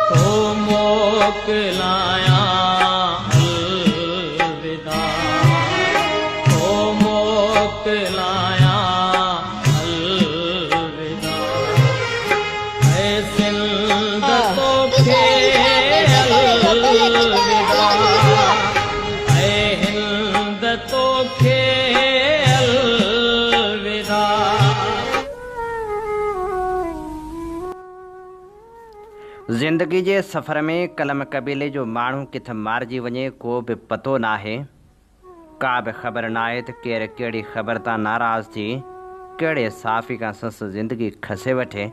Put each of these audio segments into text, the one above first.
ٿو موڪلايان الوداع ٿو موڪلايان الوداع اي سنڌ توکي الوداع اي هند توکي الوداع. زندگي جي سفر ۾ قلم قبيلي جو ماڻهو ڪٿ مارجي وڃي ڪو به پتو ناهي. ڪا به خبر ناهي ته ڪير ڪهڙي خبر تان ناراض ٿي ڪهڙي صحافي کان سنس زندگي کسي وٺي.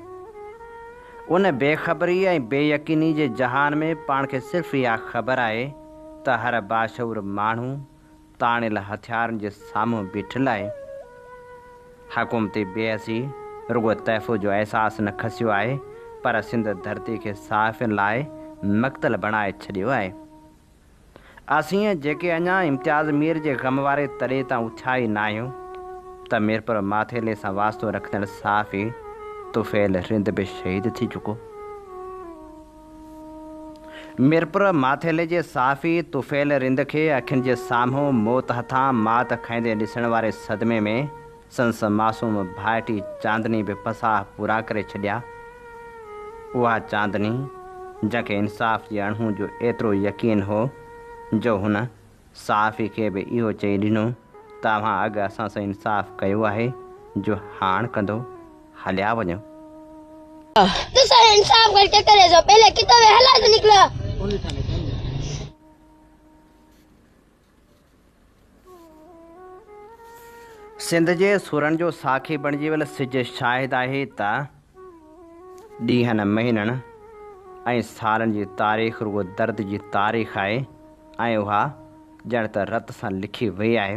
ان بي خبري ۽ بي يقيني جي جهان ۾ پاڻ کي صرف اها خبر آهي ته هر باشعور ماڻهو تاڻيل هٿيارن جي سامهون بيٺل آهي. حڪومتي بي حسي رڳو تحفظ جو احساس نه کسيو آهي پر سنڌ ڌرتي کي صحافين لاء مقتل بڻائي ڇڏيو آهي. اسين جيڪي اڃا امتياز مير جي غم واري تڏي تان اٿيا ئي ناهيون ته ميرپور ماٿيلي سان واسطو رکندڙ صحافي طفيل رند به شهيد ٿي چڪو. ميرپور ماٿيلي جي صحافي طفيل رند کي اکين جي سامهون موت هٿان مات کائيندي ڏسڻ واري صدمي ۾ سندس معصوم ڀائٽي چاندني به پساهه پورا ڪري ڇڏيا. اها چاندني جنهن کي انصاف جي اڻهوند جو ايترو يقين هو جو هن صحافي کي به اهو چئي ڏنو ته اوهان اڳ اسان سان انصاف ڪيو آهي جو هاڻ ڪندو هليا وڃو. تسان انصاف گھر چڪر ريزو پهلي ڪتو وي هلا تو نڪلا. سنڌ جي سورن جو ساکي بڻجي ويل سج شاهد آهي ته ڏينهن، مهينن ۽ سالن جي تاريخ رڳو درد جي تاريخ آهي ۽ اها ڄڻ ته رت سان لکي وئي آهي.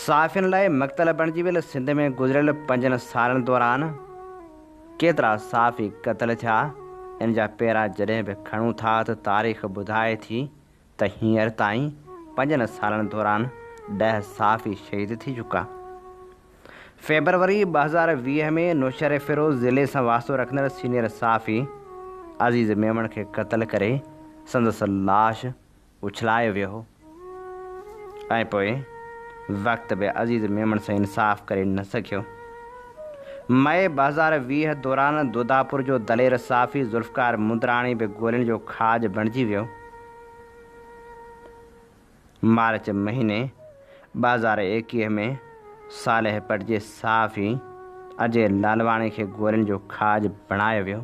صحافين لاء مقتل بڻجي ويل سنڌ ۾ گذريل پنجن سالن دوران ڪيترا صحافي قتل ٿيا، ان جا پيرا جڏهن به کڻون ٿا ته تاريخ ٻڌائي ٿي ته هينئر تائين پنجن سالن دوران ڏهه صحافي شهيد ٿي چڪا. فيبروري 2020 ۾ نوشهريفيروز ضلعي سان واسطو رکندڙ سينيئر صحافي عزيز ميمڻ کي قتل ڪري سندس لاش اڇلايو ويو هو ۽ پوء وقت به عزيز ميمڻ سان انصاف ڪري نه سگهيو. مئي 2020 دوران دوداپور جو دلير صحافي ذوالفقار مندراڻي به گولين جو کاڄ بڻجي ويو. مارچ مهيني 2021 ۾ صالح پٽ جي صحافي اجي لالواڻي کي گولين جو کاڄ بڻايو ويو.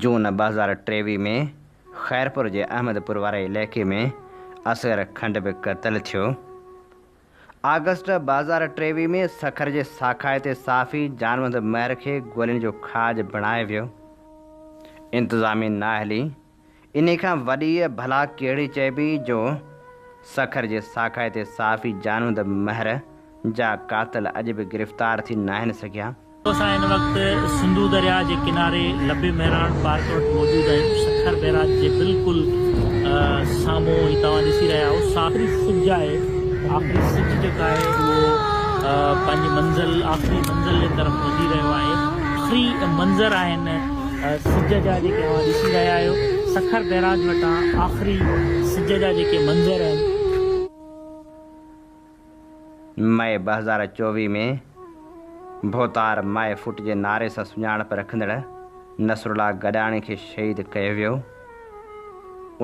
جون 2023 ۾ خيرپور جي احمد پور واري علائقي ۾ اصغر کنڊ به قتل ٿيو. آگسٽ 2023 ۾ سکر جي ساکائتي صحافي جانوند مهر کي گولين جو کاڄ بڻايو ويو. انتظامي نااهلي انهي کان وڏي ڀلا ڪهڙي چئبي جو سکر جي ساکائتي صحافي جانوند مهر جا قاتل اڄ به گرفتار ٿي ناهن سگهيا. اسان هن وقت سنڌو درياء جي ڪناري لب مهراڻ پارڪ وٽ موجود آهيون. سکر بئراج جي بلڪل سامهون هي توهان ڏسي رهيا آهيو آخري سج آهي. آخري سج جيڪو آهي اهو پنهنجي منزل آخري منزل جي طرف وڌي رهيو آهي. آخري منظر آهن سج جا جيڪي اوهان ڏسي رهيا آهيو. سکر بئراج وٽان آخري سج جا جيڪي منظر آهن. مئي 2024 ۾ ڀوتار مائي ڦوٽ جي نعري سان سڃاڻپ رکندڙ نصرالله گڏاڻي کي شهيد ڪيو ويو.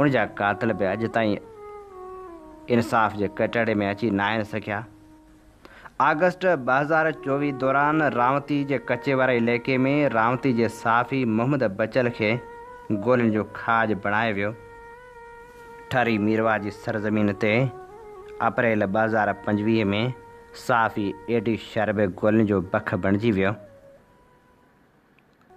ان جا قاتل به اڄ تائين انصاف جي ڪٽهڙي ۾ اچي ناهن سگهيا. آگسٽ 2024 دوران رانوتي جي ڪچي واري علائقي ۾ رانوتي جي صحافي محمد بچل کي گولين جو کاڄ بڻايو ويو. ٺري ميرواهه جي سرزمين تي اپريل 2025 ۾ صحافي اي ڊي شر به گولين جو بک بڻجي ويو.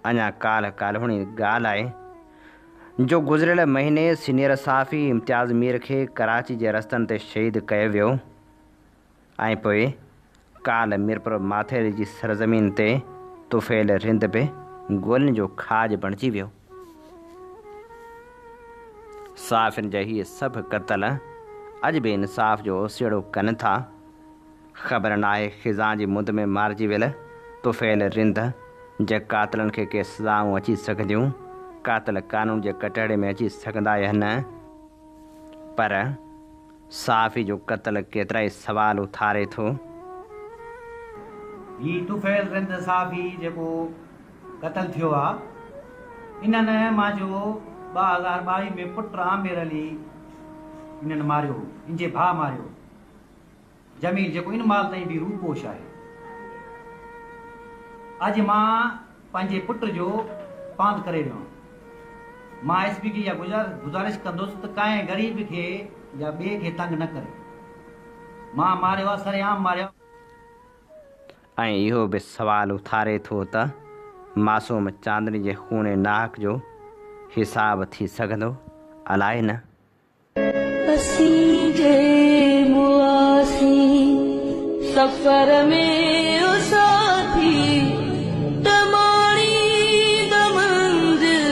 اڃا ڪالهه ڪالهوڻي ڳالهه آهي جو گذريل مهيني سينيئر صحافي امتياز مير کي ڪراچي جي رستن تي شهيد ڪيو ويو. ۽ پوء ڪالهه ميرپور ماٿيلي جي سرزمين تي طفيل رند به گولين جو کاڄ بڻجي ويو. صحافين جا هي سڀ قتل اڄ به انصاف جو اوسيئڙو ڪن ٿا. خبر ناهي خزان جي مند ۾ مارجي ويل طفيل رند جي قاتلن کي ڪي سزائون اچي سگهنديون؟ قاتل قانون جي ڪٽهڙي ۾ اچي سگهندا يا نه؟ پر صحافي جو قتل ڪيترائي سوال اٿاري ٿو. هي طفيل رند صحافي جيڪو قتل ٿيو آ انهن مانجو 2022 ۾ پٽ عامر علي انهن ماريو هو انجي ڀاء ماريو هو. جميل جيڪو ان مهل تائين به روپوش آهي. اڄ مان پنهنجي پٽ جو پاند ڪري ويو آهيان. مان ايس پي کي اها گذارش ڪندس ته ڪنهن غريب کي يا ٻئي کي تنگ نه ڪري. مان ماريو آهي سرعام ماريو آهي. ۽ اهو به سوال اٿاري ٿو ته معصوم چاندني جي خون ناحق جو حساب ٿي سگهندو الائي نه؟ اسين جي مئاسين سفر ۾ او ساٿي ته ماڻيندا منزل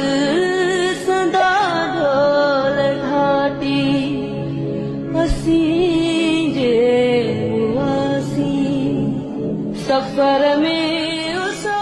سندا ڍول ڍاٽي اسين جي مئاسين سفر ۾ او.